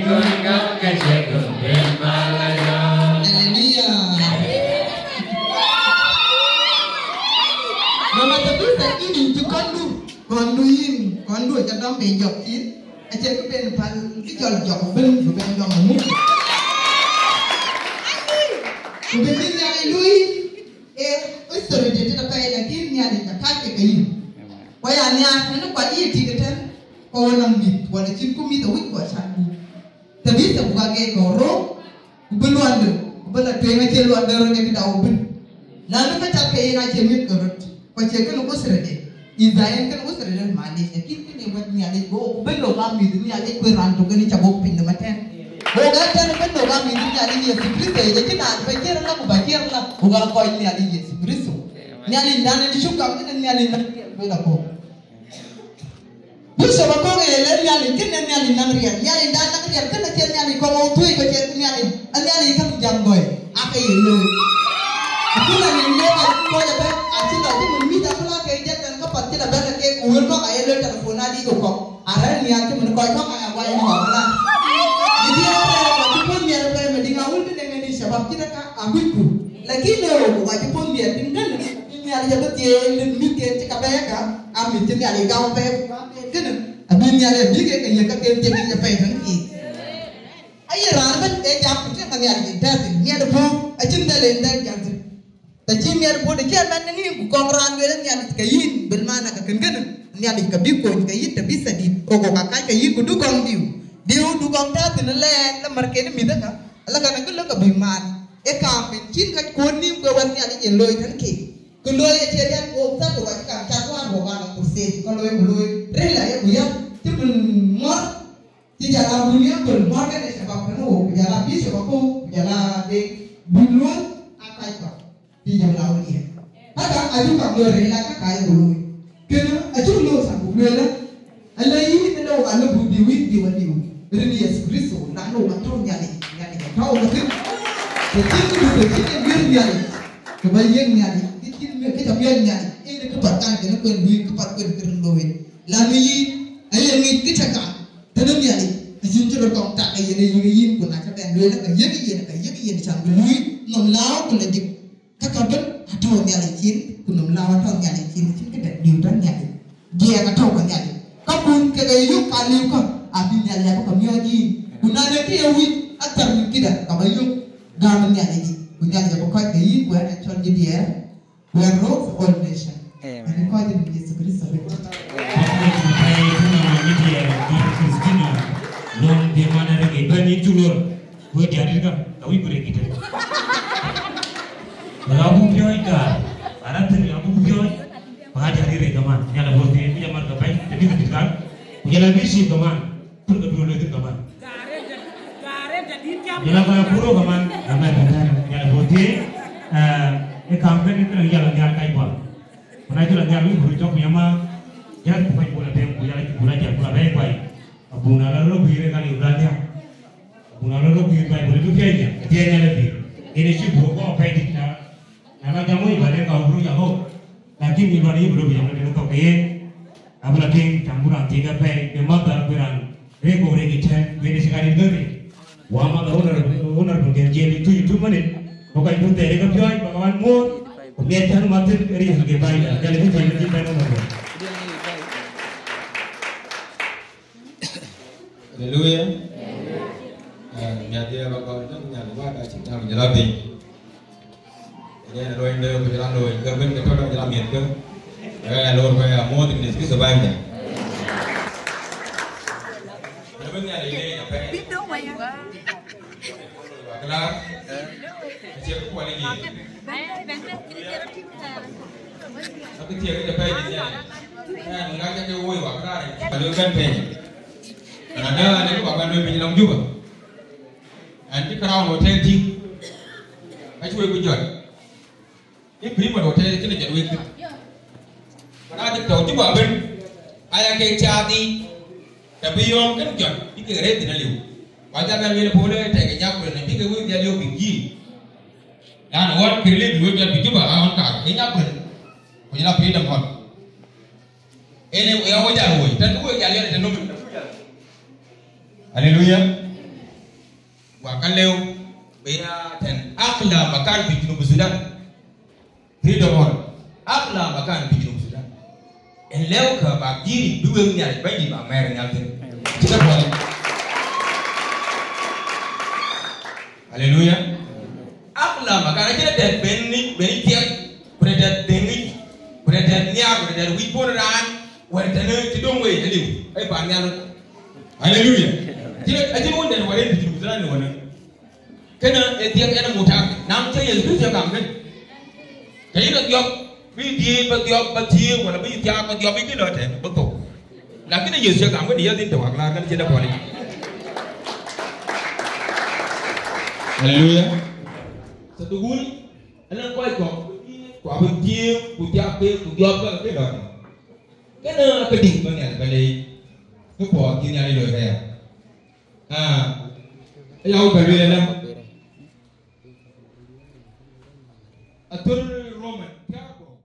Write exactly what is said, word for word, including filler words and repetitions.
Haleluya. Mama Tabitha, yïn yïn cï kɔndu, kɔndu yïn, kɔndu aca dɔm bei jɔk cin, acie kë ben päl kë cɔl jɔk ben, bï ben dɔm muk. Ku bï cïn Nhialic lui, ee history dït apɛi, lakin Nhialic ka kac ke ke yïn. Ku ya nhiaar tënë kuat yï tik ëtɛ̈n, ku wën nɔm mïth, wala cïn ku mïth awïc ku acan buk. Tabitha buk ake kɔ̈u rou, ku bï luɔnde, ku bï la tueŋ acie luɔnde röt ë këda wä bïn. Lanu ka cath ke yen acie miɛt ke röt, ku acie kënë usra de. Idha yen kënë usra de, malish, lakin kënë wɛ̈t Nhialic, go ku bï lok a mïth Nhialic, ku raan tök kënë ca bɔ̈ piny de matɛn. Go ga tɛ̈n bï lok a mïth Nhialic Yesu Kërtho, ye cï naan bï cier la, ku ba cier la, ku ga kɔc Nhialic Yesu Kërtho. Nhialic dan ë cuk gam kënë Nhialic na bï la kɔ̈u. Bishop Akok ë lɛ̈k Nhialic, kënë Nhialic naŋ riɛl, Nhialic dan naŋ riɛl, kënë acie Nhialic kɔŋ wɔ thuëëc, ku acie Nhialic, a Nhialic käŋ jam gɔ̈i, ake ye looi. Akënë nyin le ka kɔc abɛ̈n, acï lɔ cï mïth akël ake jɛt tɛ̈n käpath cï la bɛ̈n ke ku wël kɔ̈k aye lɔ telephone adï ku kɔ̈k, arɛ̈ɛ̈r nhial cï mën kɔc kɔ̈k aya guɔ yïn kɔ̈k la. Yï diɛɛr ë wɔ cï puɔ̈l miɛt ë pɛ̈i Madiŋ, awul kënë ŋɛn ë shabab cït aka akucku. Lakin ë wɔ cï puɔ̈l miɛt tïŋ kënë, Nhialic abï thiëëc lëk mïthken cï ka bɛ̈ɛ̈i ka, a mïth cï Nhialic gam apɛi ku bäk kënë, abï Nhialic abï kek ke yiëk kaken thiëk yic apɛi tënë keek. Aye raan ëbën ee jam ku tiɛŋ ka Nhialic yic tɛ̈ɛ̈r thïn, miɛt ë puɔ̈u acïn dhël en dhɛl jam thïn. Tɛ̈ cï miɛt ë puɔ̈u de cï amɛn në ŋïïm ku kɔŋ raan lueel Nhialic ke yïn, bil man aka kën kënë, Nhialic ka bï kony ke yïn Tabitha dït, ku kɔ̈k ka kac ke yïn ku du kɔŋ diu. Diu du kɔŋ tɛ̈ɛ̈r thïn ëlɛɛn la märken ë mïth ëka, ala kan akël lëk abï maan. Ee kaam ben cïn kac kuɔ̈n nïïm ke wɛ̈t Nhialic yen looi tënë keek. Kë looi acie dɛ̈t wok thäk, wok acï kaŋ cath wäär wok aa lɔ kurthet, ka looi ku looi rëër la ye ku yäth, cï bï ŋɔ̈r, cï jal a bun ye bï ŋɔ̈r kenë shabab tënë wok, ku jal a bishop Akok, ku jal a de bï luɔ̈th aa kac kɔ̈k, cï jal a wun ye. Hata acuk kaŋ looi rëër la ka ka ye ku looi. Kënë acuk looi thaŋ ku lueel, ala yïn ënë wok alëu buk diu, yïn diu aliu, rin Yecu Kërtho, na nu ka tɔ̈u Nhialic, Nhialic ka tɔ̈u ka thïn. Të cïn këdu, të cïn en wiëër Nhialic, ke ba yiëk Nhialic, kë cïn, kë ca miɔɔc Nhialic, en kë path kan kënë kuen luui, kë path kuen kë rin looi. Lanu yïn, aye ŋic kë ca gam tënë Nhialic, acïn cï röt kɔŋ tak, ayen ë yïk yïn, ku na ca bɛn lueel, ka yiëk yen, ka yiëk yen, can bï luui, nɔm lääu ku la jik. Ka ka bën atɔ̈u Nhialic cin, ku nɔm lääu atɔ̈u Nhialic cin, cïn këdɛ̈t diu tɔ̈ Nhialic. Jiɛɛk atɔ̈u ke Nhialic. Ka kun kek ye yök ka liu kä, abï Nhialic abï ke miɔɔc yïn. Ku na de kë ye wïc athär min këdä, ka ba yök gam Nhialic yic. Ku Nhialic abï kɔc ke yïn, ku ɣɛn acɔl yï diɛɛr, we are role for all nation. Amen. Abï kɔc rin Yecu Kërtho bï. Christina, long de mana rege ben ni tulor. Ku diäär dït ka, ka wïc ku rek yï tënë. Bä abuk piɔ̈ɔ̈c kaar, arëët thïn abuk piɔ̈ɔ̈c, bä diäär dït rek kaman. Nhial abɔ̈ thiëëc, ku jɔ mat ke bɛ̈ny, të bï ke dït kan, ku jɔ la bï cïï kaman, pur ke duöör lueth thïn kaman. Jɔ la kɔc abuk röök kaman, amen, amen. Nhial abɔ̈ thiëëc, eh, ë kaam kënë, kënë jɔ la nhial kac guɔ. Ku na jɔ la nhial wïc ku röt cɔk piny ama, jɔ ku bɛ̈ny ku la tem, ku jɔ la, ku la jɔt, ku la bɛ̈ɛ̈i kuai. Abun ala rɔt guiir ë ka liu la diäk. Abun ala rɔt guiir Baibul ë bï piɛny nya, ë piɛny nya la pïïr. Yen ë cï guöp kɔɔr pɛ̈i dït na, na ka jam wei ba den ka wur ya hok. Lakin ni luan yï bï lɔ bï jam la den thok ke yen. Abï la piŋ, cam ku raan thiëëk apɛi, ke mother ku raan rek kok rek ë tɛ̈n, ku yen ë cï ka dït gäk rek. Wa mother honorable, honorable Ken Jiël, in two, in two minute, ku ka dun thɛɛr ë ke piɔ̈ɔ̈c, ba ka wan muɔ̈ɔ̈th, ku miɛt tɛ̈n mat thïn, ë riɛl ke baai da, jal ë bï thiëëk ë cï tɛ̈n honorable. Haleluya. Eh, miäk diɛɛr ba gɔl däŋ nyan ba ka cï däŋ jɔl a piny. Yen luɔi de ku jɔl a luɔi ke bïn ke tɔ̈ däŋ jɔl a miɛt ke. Eh, lor ba ya muɔ̈ɔ̈th in this piece of Bible. Yen bï nhial ë leec apɛi. Klar. Acie ku kuɔl ë yic. Abï thiëëk kë pɛ̈i dït Nhialic. Ɛn ŋa ca ke woi wak raar ë cï luel bɛ̈n piny. Na dɛ̈ ɣɛn ë kë bä bɛ̈n luel piny lɔŋ Juba. Ɛn cï Crown Hotel tïŋ. Acï wek bï jɔt. Ë Prima Hotel cïn ë jɔt wek thïn. Ku na cï tɔ̈u Juba ëbën, aya kek caath yiic, të bï yɔ̈ɔ̈m kën jɔt, bï kek rëër thïn aliu. Ku aca bɛ̈n lueel ë puɔ̈u lë tɛ̈kï nyak ku lënë bï kek wek dhial yök bïk yïïl. Lan ɣɔn kë lëk wek jɔt bï Juba aa ɣɔn kaar, ke nyak ku lënë, ku jɔl a pïïr de ŋɔ̈t. En ë ya wek jal woi, tënë wek jal yɔt ë tënɔm. Haleluya. Alëu bï ya tɛ̈n akla makan fi Junub Sudan. Freedom Hall. Akla makan fi Junub Sudan. Yen lëu ke bäk dïïr bï wek Nhialic Bɛ̈nydït bäk mɛɛr nhial thïn. Cï ke puɔl. Haleluya. Akla makan acïn dɛ̈t ben ni, ben ni thiɛk, ku dɛ̈t dɛ̈t dheŋic, ku dɛ̈t dɛ̈t nhiaar, ku dɛ̈t dɛ̈t wïc puɔ̈n raan, wɛ̈t tënë cï döŋ wei aliu, ë paan nhial. Haleluya. Acïn, acïn wun dɛ̈t wär yen bï Junub Sudan ni wën. Kënë ë thiëk yen mutak, na cï Yecu Kërtho gam kënë. Ke yïn adhiɔp, bï dhiëëth ba dhiɔp ba thiëëk, wala bï thiaak ba dhiɔp, bï kë lɔ tɛ̈n, bï thou. Lakin ë Yecu cï gam kënë, yɛn dhil tɔ̈ wak laar, kënë cïn dɛ̈ puɔl yic. Haleluya. Tɛ̈ dhukun, anɔŋ kɔc kɔ̈k, ku abï thiëëk, ku thiaak ke, ku dhiɔp ke, ke lɔ tɛ̈n. Kënë ake dït ba Nhialic ba leec, kë puɔth cï Nhialic looi këya. Aa, aya wun ba lueel ëlä. Athör